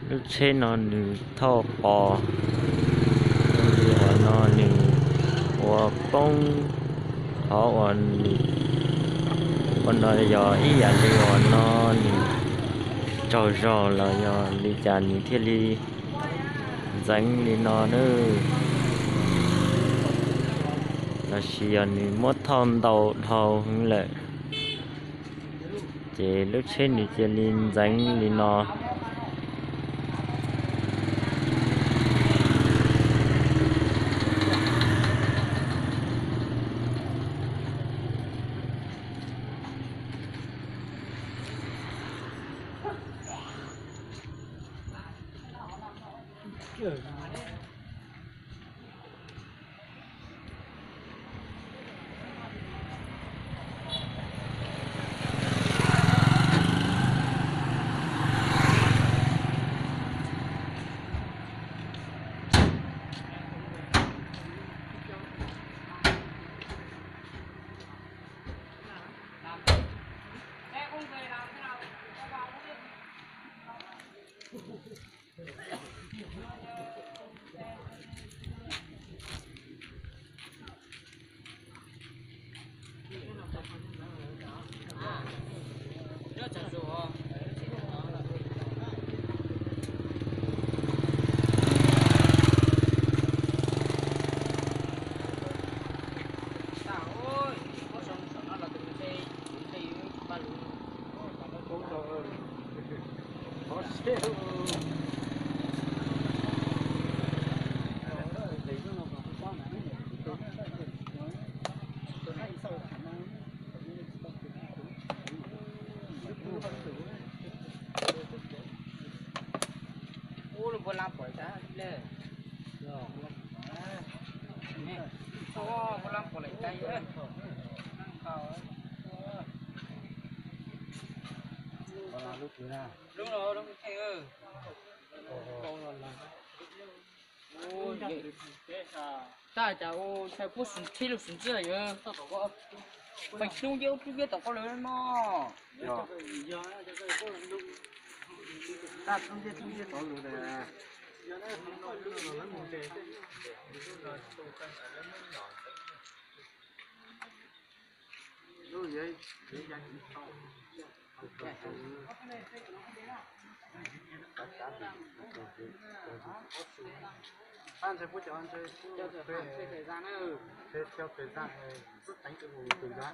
Lub tsheb no nws thauj pos, ua no nws ua poob, qhov uas nws ua no yog ib yam li uas no nws tsaug zog los yog li cas nws thiaj li ntxeev li no na. Los sis yog nws muab thauj ntau dhau heev lawm, ces lub tsheb nws cia li ntxeev li no. Ub, lub npua lab pom tas le. Npua lab pom lawm tas. Lub no, lub no. Tab cas ua tshais puab sum thib lug sum ntxiab yog feem xyoob ncej ub tub ncej tom qab lawm no. Tab tub ncej tub ncej tod lug. Pab ntshai puab cov ntshai, ntshai txog thời gian, twb teev tus mus tus yog.